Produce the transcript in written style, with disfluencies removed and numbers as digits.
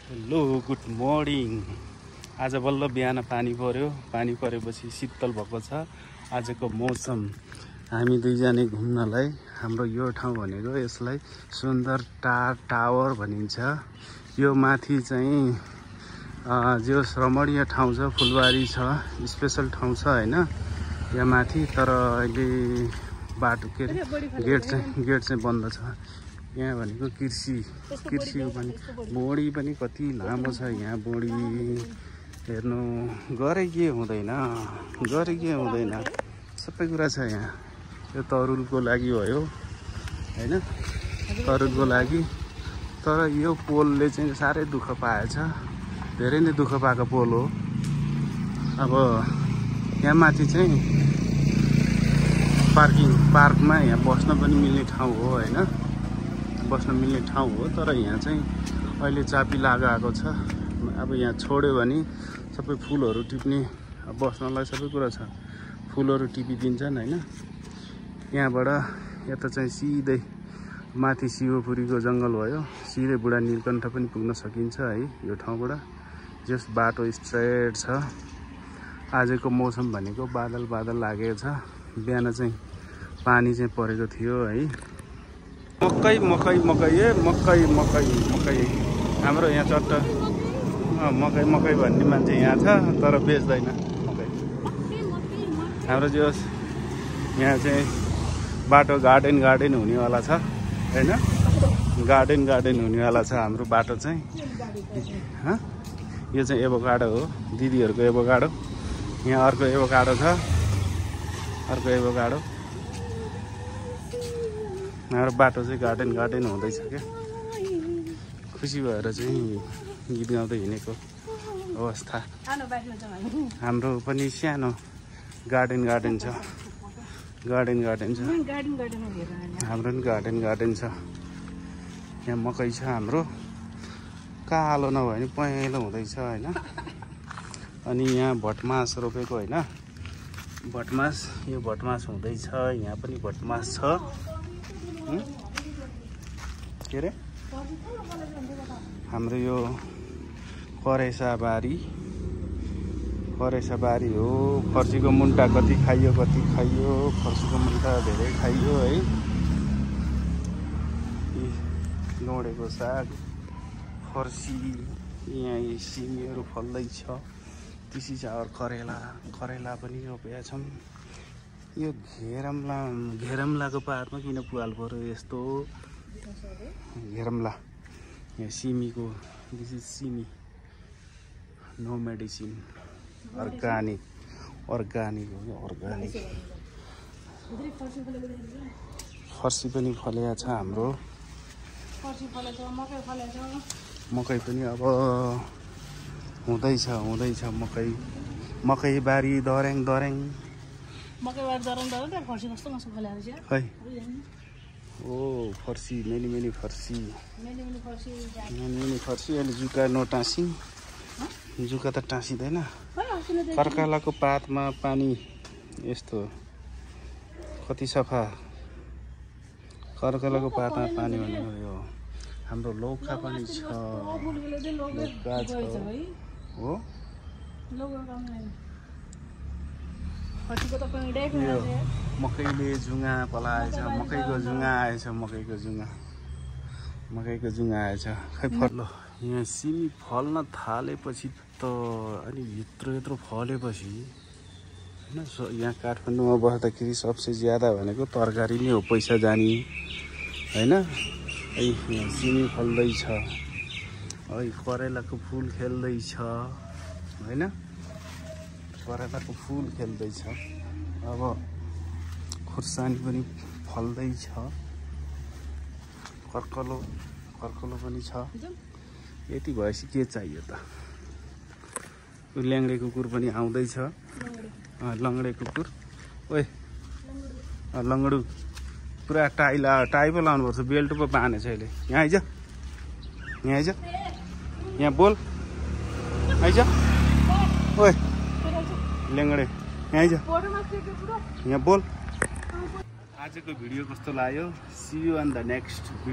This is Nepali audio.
Hello good morning. आज बल्ल बिहान पानी पर्यो। पानी परेपछि शीतल भएको छ आजको मौसम। हामी दुईजना घुम्नलाई हाम्रो यो ठाउँ भनेको यसलाई सुन्दर टावर भनिन्छ। यो माथि चाहिँ जो रमणीय ठाउँ छ, फुलबारी छ, स्पेशल ठाउँ छ हैन यहाँ माथि। तर अहिले बाटो के अरे गेट चाहिँ बन्द छ। यहाँ भनेको कृषि पनि बोडी पनि कति लामो छ। यहाँ बोडी हेर्नु गरे के हुँदैन सबै कुरा छ यहाँ। यो तरुलको लागि भयो हैन, तरुलको लागि। तर यो पोलले चाहिँ साह्रै दुःख पाएछ, धेरै नै दुःख पाएको पोल हो। अब यहाँ माथि चाहिँ पार्कमा यहाँ बस्न पनि मिल्ने ठाउँ हो हैन, बस्न मिल्ने ठाउँ हो। तर यहाँ चाहिँ अहिले चापी लगाएको छ। अब यहाँ छोड्यो भने सबै फुलहरू टिप्ने, बस्नलाई सबै कुरा छ, फुलहरू टिपिदिन्छन् हैन। यहाँबाट यता चाहिँ सिधै माथि शिवपुरीको जङ्गल भयो, सिधै बुढा नीलकण्ठ पनि पुग्न सकिन्छ है यो ठाउँबाट। जस बाटो स्ट्रेट छ। आजको मौसम भनेको बादल लागेको छ। बिहान चाहिँ पानी चाहिँ परेको थियो है। मकै हाम्रो यहाँ चट्ट मकै भन्ने मान्छे यहाँ छ, तर बेच्दैन मकै। हाम्रो जो यहाँ चाहिँ बाटो गार्डन हुनेवाला छ हैन, गार्डन हुनेवाला छ हाम्रो बाटो चाहिँ। यो चाहिँ एभोकाडो हो, दिदीहरूको एभोकाडो। यहाँ अर्को एभोकाडो छ, अर्को एभोकाडो। हाम्रो बाटो चाहिँ गार्डन हुँदैछ क्या। खुसी भएर चाहिँ गीत गाउँदै हिँडेको अवस्था। हाम्रो पनि सानो गार्डन छ, गार्डन छ। हाम्रो पनि गार्डन छ। यहाँ मकै छ हाम्रो, कालो नभए पनि पहेँलो हुँदैछ होइन। अनि यहाँ भटमास रोपेको होइन, भटमास, यो भटमास हुँदैछ। यहाँ पनि भटमास छ के अरे हाम्रो यो करेसा बारी हो। फर्सीको मुन्टा कति खाइयो, फर्सीको मुन्टा धेरै खाइयो है। लोडेको साग, फर्सी, यहाँ सिमीहरू फल्दैछ। तिसी चावर, करेला पनि रोपेका छौँ। यो घेरम्लाको पातमा किन पुवाल पर्यो यस्तो? घेरम्ला यहाँ सिमीको, दिस इज सिमी, नो मेडिसिन, अर्गानिक हो यो, अर्गानिक। फर्सी पनि फलेको छ हाम्रो, मकै पनि अब हुँदैछ मकै बारी दर्याङ खै। ओ फर्सी, मेनी फर्सी। अहिले जुका नटाँसी, जुका त टाँसिँदैन। कर्कालाको पातमा पानी यस्तो कति सफा। कर्कालाको पातमा पानी भनेको यो हाम्रो लौका पनि छ, लौका छ हो। मकैले जुङ्गा पलाएछ, मकैको जुङ्गा आएछ खै फल्लो। यहाँ सिमी फल्न थालेपछि त अनि यत्रो फलेपछि होइन, यहाँ काठमाडौँमा बस्दाखेरि सबसे ज्यादा भनेको तरकारी नै हो, पैसा जाने होइन। यहाँ सिमी फल्दैछ, करेलाको फुल खेल्दैछ होइन, करेलाको फुल खेल्दैछ। अब खुर्सानी पनि फल्दैछ, कर्कलो पनि छ। यति भएपछि के चाहियो त? ल्याङ्डे कुकुर पनि आउँदैछ, लङ्गडे कुकुर। ओए लङ्गडु, पुरा टाई पो लाउनुपर्छ, बेल्ट पो बाँधेछ अहिले। यहाँ आइज, यहाँ बोल, आइज। ओए ल्याङ्गडे, यहाँ आइज, यहाँ बोल। आजको भिडियो कस्तो लाग्यो? See you on the next.